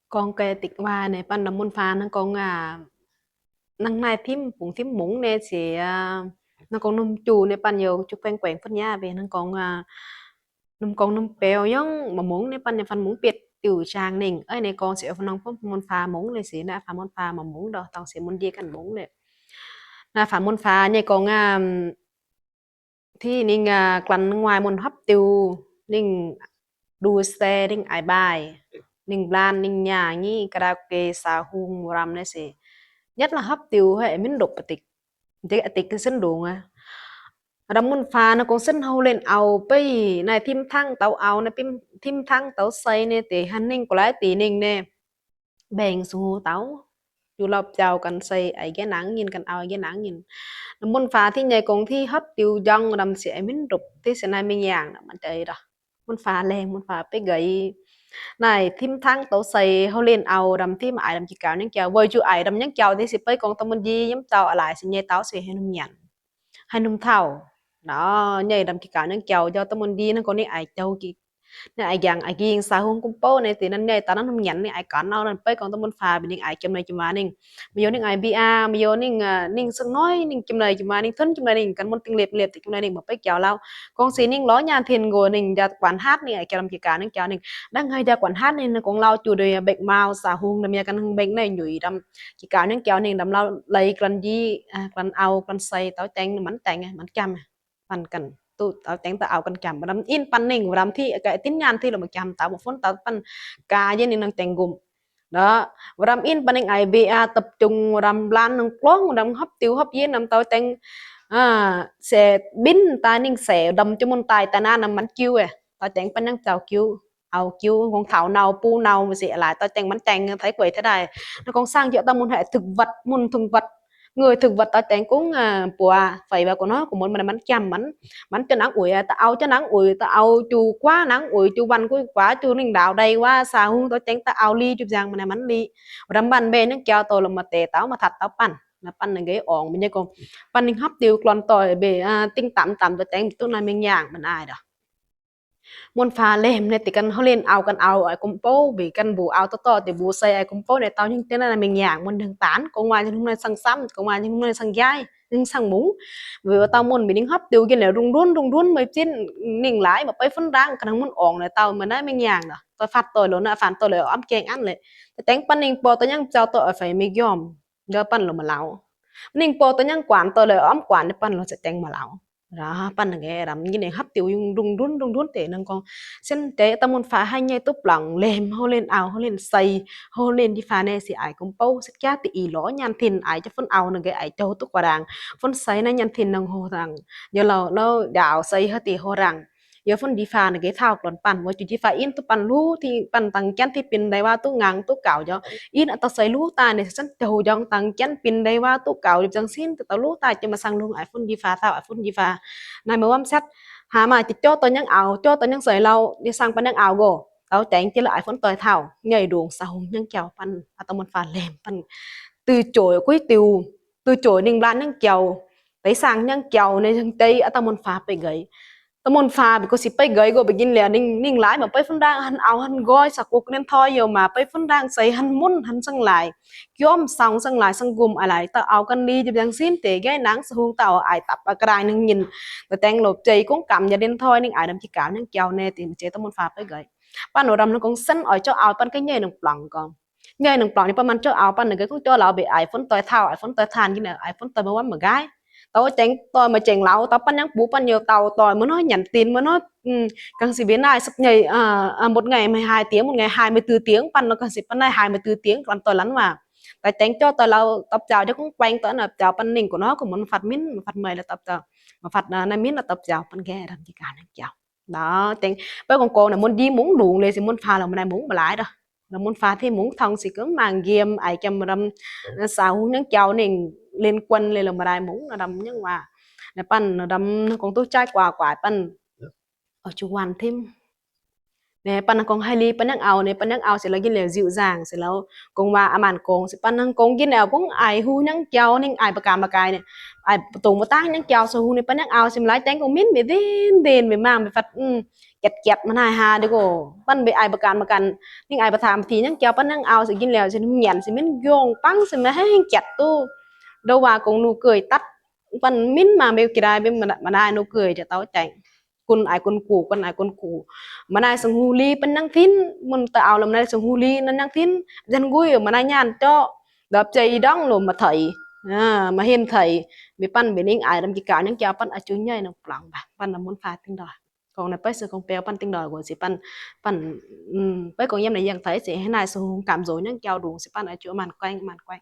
ກອງໄກ່ຕິກວ່າໃນປັນນ້ຳມົນຟ້າ ນາງກອງ ອ່າ ນາງນາຍທິມປຸງທິມໝົງແດ່ເສຍ ນາງກອງນົມຈູໃນປັນໂຍຈຸແຂວງແຂວງພັດຍາເປ ນາງກອງ ອ່າ ນົມກອງນົມແປວຍອງມາໝົງໃນປັນໃນຟັນໝົງເປັດຕິວຈາງເໜັງ ເອີຍ ໃນກອງເສຍອາຟະນອງພົມມົນຟ້າໝົງເລີຍເສຍ ນາອາຟາມົນຟ້າມາໝົງດອກ ຕ້ອງເສຍມົນເຢກັນໝົງເລີຍ ນາອາຟາມົນຟ້າໃຫຍ່ກອງງາມ ທີ່ນິງ ອ່າ ກລັນງວາຍມົນຮັບຕິວ ນິງດູແຊ ນິງອາຍບາຍ ນິງບລານ ນິງຍາງີ ກະດາເກ ສາຮຸງ ວຳແນເສ ຍັດລະຮັບຕິວໃຫ້ອາມິນດົບປະຕິກ ເຈອາຕິກເຊັ່ນດູງ ອາດຳມຸນຟ້ານະກົງເຊັ່ນເຮົາເລ່ນເອົາໄປ ນາຍທິມທັງເຕົາເອົາ ນາຍພິມ ທິມທັງເຕົາໃສ່ແນເຕ ຫັນນິງກໍຫຼາຍຕີນິງແນ ແບ່ງສູ່ເຕົາ ຢູ່ລອບເຈົ້າກັນໃສ່ໄອແກ່ນາງຍິນກັນເອົາໄອແກ່ນາງຍິນ ນ້ຳມົນຟ້າທີ່ໃຫຍ່ກົງທີ່ຮັບຕິວຢອງດຳເສຍໄອມິນດົບທີ່ເສຍນາຍແມງຢ່າງນະ ມັນໃຈດອກ ມົນຟ້າແລງ ມົນຟ້າໄປເກຍ ນາຍທິມທາງໂຕໃສ່ເຮົາເລ່ນເອົາດຳທີ່ມາອາຍດຳຂີ້ກາວຍັງແກ້ວ ເວີຍຢູ່ອາຍດຳຍັງແກ້ວທີ່ຊິໄປກອງຕະມົນດີ ຍາມເຈົ້າອາລາຍຊິໃຫຍ່ເຕົາເສຍໃຫ້ໜຸ່ມຫຍັນ ໃຫ້ໜຸ່ມເຖົ້າເນາະ ໃຫຍ່ດຳຂີ້ກາວຍັງແກ້ວ ເຈົ້າຕະມົນດີນັ້ນກໍນີ້ອາຍເຈົ້າກີ ໃນອາຍຢາງອາຍກິງສາຫົງກຸມໂປໃນຕີນັ້ນໃຫຍ່ຕານັ້ນຫຸມຫຍັນໃນອາຍການເອົານັ້ນໄປກອງຕະມົນຟ້າເປັນນິງອາຍເກັມໃນຈະມານິງ ມາໂຍນິງອາຍບີອາ ມາໂຍນິງ ນິງເຊິ່ງນ້ອຍ ນິງເກັມໃນຈະມານິງ ເທິນເກັມໃນນິງ ກັນມົນຕິງເລັບເລັບຕິງໃນນິງ ມາໄປແກ້ວລາວ ກອງສີນິງລໍ້ຍານເທັນໂກນິງ ຢາກວານຮາດນິງອາຍແກ້ວລຳກິການງແກ້ວນິງ ດັງໄຮຢາກວານຮາດນິງນະກອງລາວຈູໂດຍເບັກມາວສາຫົງນຳຍາກັນເບິ່ງໃນຫຍຸຍດຳກິການງແກ້ວນິງ ດຳລາວໄລກລັນຢີ ກລັນເອົາ ກລັນໃສ່ເຕົາແຕງ ມັນແຕງ ມັນຈຳ ປັນກັນ ຕູ້ເອົາແຕງຕາເອົາກັນກຳ ບາດຳອິນປັນເໜັງ ບາດຳທີ່ກະຕິນຍານທີ່ລະມາກຳຕາບໍ່ຝົນຕາປັນກາເຢັນນີ້ນາງແຕງກຸມເນາະ ບາດຳອິນປັນເໜັງໄອເບອາຕັບຈຸງ ບາດຳລານນາງກລອງ ບາດຳຮັບຕິວຮັບເຢັນນຳເຕົາແຕງ ອາ ແສບິນຕານິງແສດຳຈຸມົນຕາຍຕານານຳມັນກິວເອ ຕາແຕງປັນຍັງເຈົ້າກິວ ເອົາກິວຂອງເຖົ້າເນົ່າປູເນົ່າຊິຫຼາຍ ຕາແຕງມັນແຕງໄທກວຍເທດາຍ ນາກອງສ້າງເຍອະຕາມຸນໃຫ້ຖືກວັດມຸນຖືກວັດ ເງີຍຖືກວັດຕາແຕງກຸງ ອາ ປົວໄຟວ່າກໍເນາະ ກໍໝົດມັນ ມັນຈຳມັນ ມັນຈະນາງອຸຍ ຕາເອົາຈະນາງອຸຍ ຕາເອົາຈູກວ່ານາງອຸຍ ຈູວັນກຸຍກວ່າ ຈູນິງດາວໃດວ່າສາຮຸງຕາແຕງຕາເອົາລີຈຸບຢ່າງມັນ ມັນລີ ຣຳບັນເບນຍັງແກ້ວໂຕລະມາເຕເຕົາມາທັດເຕົາປັນ ນະປັນນະເກອອງ ມັນຍະກໍ ປັນນິງຮັບຕິວກລອນຕໍ່ເບ ອາ ຕິງຕຳຕຳຕາແຕງຕຸນາແມງຢ່າງມັນອາຍດອກ ມົນຟ້າແຫຼມໃນຕິກັນເຮົາເລ່ນເອົາກັນເອົາ ອາຍກຸມໂປເບກັນບູເອົາຕໍ່ຕໍ່ຕິບູໃສ່ອາຍກຸມໂປໃນເຕົາຍິງເຕັນນະແມງຢ່າງ ມັນເທິງຕານ ກົງວ່າຍັງໜ້ອຍສັງຊ້ຳ ກົງວ່າຍັງໜ້ອຍສັງຢາຍ ຍັງສັງໝູ ເວວ່າເຕົາມົນເບນິງຮັບຕິວກິນແລ້ວລຸງດຸນລຸງດຸນເມຈິນ ນິງຫຼາຍມາໄປຝົນດັງກະນັງມັນອອງໃນເຕົາເມື່ອນາແມງຢ່າງນະ ຕອຍຟັດຕອຍໂລນະອາຟານຕອຍເລີອອມແກງອັນເລີຍ ຕາແຕງປັນນິງປໍຕາຍັງເຈົ້າຕໍ່ອາໄຟເມກຢອມ ເດີປັນລົມມາເລົ່າ ນິງປໍຕາຍັງກວານຕໍ່ເລີອອມກວານ ປັນລົມສະແຕງມາເລົ່າ ລາປັນແກດຳຍິນໃນຮັບຕິວຍຸງດຸງດຸນດຸງດຸນເຕນາງກອງ ເສັ້ນໃຈຕະມຸນຟ້າໃຫ້ໃຫຍ່ຕຸບຫຼັງ ແຫຼມເຮົາເລ່ນເອົາ ເຮົາເລ່ນໃສ່ ເຮົາເລ່ນດີຟ້າແນ່ຊິອາຍກຸມເປົ້າ ສິກຍາຕິອີຫຼໍຍານທິນ ອາຍຈະຝົນເອົາ ນາງແກອາຍເຈົ້າຕຸກວາດັງ ຝົນໃສ່ໃນຍານທິນນາງໂຮດັງ ເຢລາວລາວດາວໃສ່ເຮົາຕິໂຮດັງ ເຢຝົນດີຟ້ານາງແກທ້າວກລອນປັນ ວ່າຈຸດີຟ້າອິນຕຸປັນລູທີ່ປັນຕັງແກ່ນທີ່ປິນໄດ້ວ່າຕຸງາງຕຸກາວເຢ ອິນອັດຕະໄຊລູຕາໃນສັນເຈົ້າຢອງຕັງແກ່ນປິນໄດ້ວ່າຕຸກາວຢູ່ຈັ່ງຊີ້ນ ແຕ່ຕາລູຕາຈະມາສັງລຸງອາຍຝົນດີຟ້າທ້າວອາຍຝົນດີຟ້າ ນາຍມາວຳແຊັດ ຫາມາຈິດຈໍຕອນຍັງອາວ ຈໍຕອນຍັງໃສ່ເລົ່າ ຍາສັງປັນຍັງອາວໂກ ເຕົາແຕງຈິລະອາຍຝົນຕ່ອຍທ້າວ ໃຫຍ່ດົງສາຫົງຍັງແກ້ວປັນ ອາຕະມົນຟ້າແຫຼມປັນ ຕື້ໂຈຍກຸຍຕິວ ຕື້ໂຈຍນິງບລານຍັງແກ້ວ ໄຕສາງຍັງແກ້ວ ໃນຈັ່ງໃຈອາຕະມົນຟ້າໄປເກຍ ຕະມົນຟ້າເປັນກໍຊິໄປເກຍກໍໄປກິນແລ້ວ ນິງ ນິງຫຼາຍມາໄປຝນດາງ ຫັນເອົາຫັນກ້ອຍ ສະກຸກເນັ້ນຖອຍເຢວມາໄປຝນດາງໃສ່ ຫັນມຸນຫັນສັງຫຼາຍ ກຽມສັງສັງຫຼາຍສັງກຸມອາໄລ ຕະເອົາກັນລີຈະຍັງຊີ້ນເຕແກ້ນາງສະຫຸງຕາອາຍຕັບອາກະດາຍໜຶ່ງຍິນ ຕະແຕງໂລບໃຈກົງກຳ ຍາເດັ່ນຖອຍ ນິງອາຍດຳຈິກາວ ຍັງແກ້ວແນ່ຕິມເຈຕະມົນຟ້າໄປເກຍ ປານໂນດຳນະກົງເສັ້ນອອຍເຈົ້າອາວ ປານກະໃຫຍ່ໜຶ່ງປລັງກໍ ໃຫຍ່ໜຶ່ງປລັງນີ້ປະມານເຈົ້າອາວປານໜຶ່ງ ກະຄົງເຈົ້າລາວເບອາຍຝົນຕ່ອຍທ້າວ ອາຍຝົນຕ່ອຍທ່ານກິນ ອາຍຝົນຕ່ອຍມາວັນມາກາຍ ເຕົາແຈງຕ່ອຍມາແຈງລາວ ເຕົາປັນຍັງປູປັນເຍວເຕົາ ຕ່ອຍມານ້ອຍຫຍັນຕີນມານ້ອຍ ອືມ ກັງຊິເວນາຍສັກໃຫຍ່ ອາ ອາ ໝົດໄງ ມາຫາຍຕຽງ ໝົດໄງ ຫາຍມາຕື້ຕຽງ ປັນເນາະ ກັງຊິປັນໄດ້ຫາຍມາຕື້ຕຽງ ປັນຕ່ອຍລັນວ່າ ແຕ່ແຈງເຈົ້າຕ່ອຍລາວ ຕັບຈາວຈະຄົງແກວ່ງ ຕອນນະເຈົ້າປັນໜິງກໍເນາະ ກໍມັນຟັດມິນ ຟັດເມື່ອຍ ແລ້ວຕັບຈາວ ມາຟັດນະ ນະມິນ ແລ້ວຕັບຈາວ ປັນແກ່ດຳຈິການະເຈົ້າ ດາວແຕ່ງ ໄປກອງກອງນະມົນດີມຸງດຸງເລີຍ ຊິມົນຟ້າລະມາໄດ້ມຸງບໍ່ຫຼາຍດອກ ລະມົນຟ້າທີ່ມຸງທອງຊິເກີງມາງກຽມ ອາຍແກມລຳ ສາວຫຸງຍັງເຈົ້າເໜັງ ເລນກວນເລີຍລະມາໄດ້ມຸງນະດຳຍັງວ່າ ນະປັນນະດຳ ນະກອງຕູ້ຈາຍກວ່າກວ່າ ປັນ ເອົາຈຸວັນທິມ ແນ ປັນນະກອງໄຮລີ ປັນຍັງເອົາ ເນ ປັນຍັງເອົາ ຊິລະກິນແລ້ວຈິວຈາງ ຊິລະກອງວ່າອາມານກອງ ຊິປັນນະກອງກິນແລ້ວ ກົງອາຍຫູຍັງເຈົ້າ ນິງອາຍປະກາມປະກາຍ ເນ ອາຍປະຕູມະຕາງຍັງເຈົ້າ ສາວຫຸງເນ ປັນຍັງເອົາ ຊິມລາຍແຕງກອງມິນ ເບເດນເດນ ເບມາງ ເບຟັດ ອືມ ກຽດໆ ມານາຍຫາເດ້ໂກ ປັນໄປອາຍປະການມາກັນ ຍິງອາຍປະຖາມທີ່ຍັງແກ້ວປັນຍັງເອົາຊິກິນແລ້ວຊິໝຽນຊິເມັນໂຍງປັງຊິມາແຮງກຽດຕູ້ ໂດວ່າກົງໜູເກີຍຕັດ ປັນມິນມາເບວກິດາເບມານາຍໜູເກີຍຈະເຕົ້າໃຈ ກຸນອາຍກຸນກູ ກຸນອາຍກຸນກູ ມານາຍສະຫູລີປັນຍັງທິນ ມັນຕະເອົາລຳນາຍສະຫູລີນັ້ນຍັງທິນ ຈັນກຸຍມານາຍຍານເຈາະ ດອບໃຈອີດອງໂລມມາໄຖ ອາ ມາເຫັນໄຖ ເບປັນເບນິງອາຍດຳກິກາຍັງແກ້ວປັນອາຈຸໃຫຍ່ນຳປລັງ ປັນນຳມົນຟ້າຕິງດອຍ ຂອງໃນໄປເສືອຂອງແປວປັນຕິງດອຍໂກຊິປັນ ປັນ ອືມ ໄປກອງຢ້ຳໃນຢຽງໄຖຊິໃຫ້ນາຍສະຫູກາມໂຈຍັງແກ້ວດຸງຊິປັນອາຈຸອາມານແກວ່ງອາມານແກວ່ງ